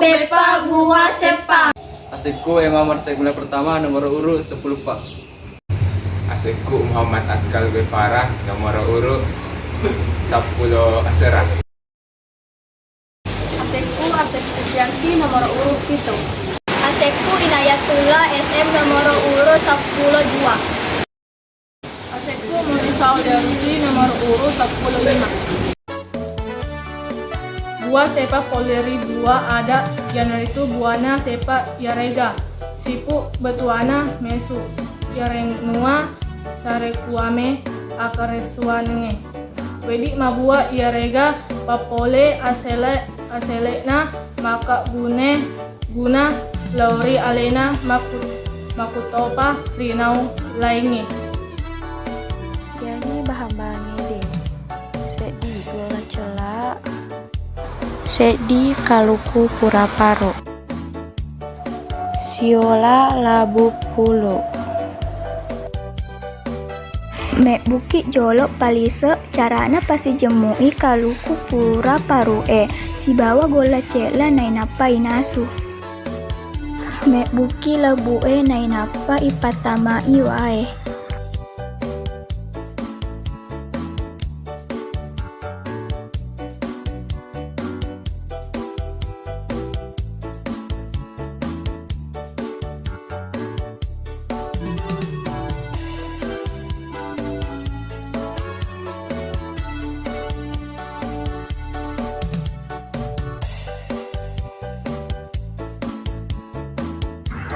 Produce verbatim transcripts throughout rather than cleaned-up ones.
Seppa, bua, seppa. Asekku Emma Marsaik Mulia Pertama, nomor urut seppulo eppa. Asekku Muhammad Askal Guevara, nomor urut seppulo asera. Asekku Asep Susianti, nomor urut pitu. Asekku Inayatullah S M, nomor urut seppulo dua. Asekku Munisa Auliarusi, nomor urut seppulo lima. Bua seppa polleri bua ada, iyanaritu buana seppa iyarega sipu betuana mesu, iyarenua sarekuame akaresuanengnge. Wedding mabua iyarega papole asele-, asele'na makkaggune guna lao ri alena makku-, makkutopa ri nau laingnge. Yani bahan-bahangnge de. Seddi golla cella. Seddi kaluku pura paru. Siola labu pulu. Mebbuki jolo palise carana pasijemmui kaluku pura paru e sibawa golla cella nainappa inasu. Mebbuki lebbu e nainappa ipattamai wae.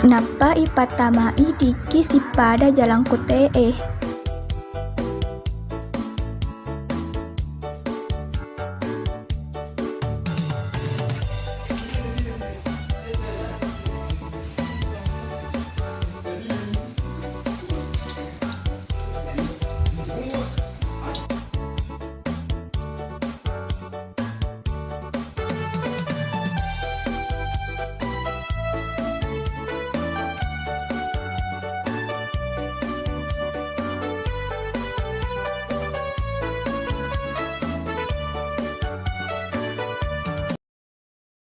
Nappa ipattamai dikki sippada jalangkote e.